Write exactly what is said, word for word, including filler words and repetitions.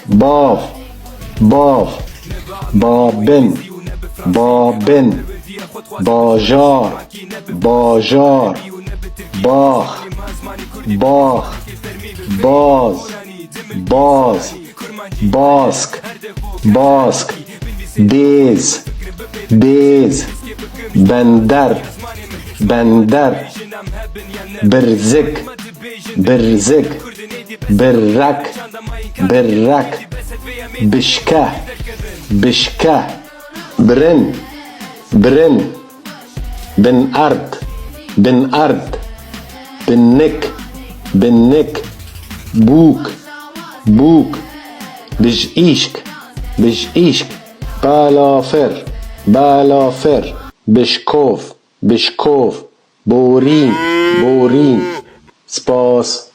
Bav, bav, babin, babin, bajar, bajar, bax, bax, baz, baz, bask, bask, bêz, bêz, bender, bender, birzik, birzik, birrek, birrek, bişke, bişke, birin, birin, binerd, binerd, binnik, binnik, bûk, bûk, bijîşk, bijîşk, balafir, balafir, bişkov, bişkov, borîn, borîn. Spas.